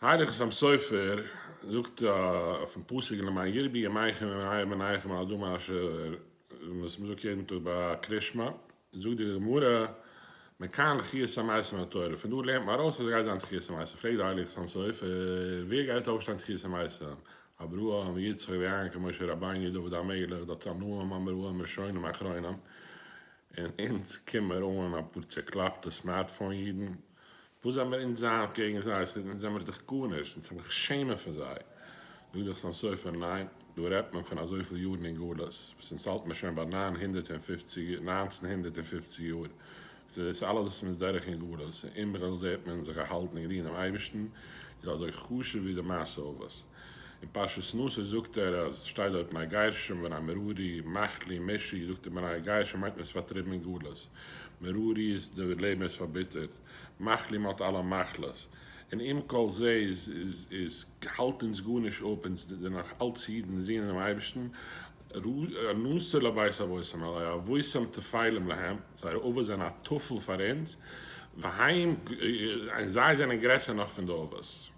הייליגער חתם סופר זאגט אויפן פסוק למען ירבו ימיכם וימי בניכם על האדמה אשר וואס מ'זאגט יעדן טאג ביי קרישמע, זאגט די גמרא, מכאן לתחיית המתים מן התורה, פון דא לערנט מען ארויס אז עס גייט זיין תחיית המתים, פרעגט די הייליגע חתם סופר, ווער גייט אויפשטיין תחיית המתים? אברהם, יצחק ויעקב, משה רבינו, דוד המלך, די תנאים, אמוראים, ראשונים, אחרונים, און אונז קומען מיר אן אפאר צוקלאפטע smartphone אידן, וואס זאל מיר אונז זיין קעגן זיי, אונז זעמיר דאך גארנישט, אונז זאל זיך שעמען פון זיי. זאגט דער חתם סופר, ניין, דא רעדט מען פון אזויפיל יארן אין גלות, וואס אונז האלט מיר שוין ביי 950, 1950 יאר, דאס איז אלעס וואס מען איז דורך אין גלות, און איבעראל זעט מען זיך געהאלטן און געדינט דעם אייבערשטן, איז אזוי חשוב ווי די מעשה אבות. אין פרשת נשא זאגט ער אז שטייט דארט בני גרשון בני מררי, מחלי, משי, זאגט ער בני גרשון מיינט מען איז פארטריבן אין גלות, מררי איז די לעבן איז פארביטערט, מחלי מען האט אלע מחלות, און עם כל זה איז איז איז האלט אונז גארנישט אפ, אונז זענען נאך אלץ אידן זינען דעם אייבערשטן, נשא לבית אבותם הלא אבותם טפלים להם, זייערע אבות זענען א טפל פאר אונז, והם און זיי זענען גרעסער נאך פון די אבות.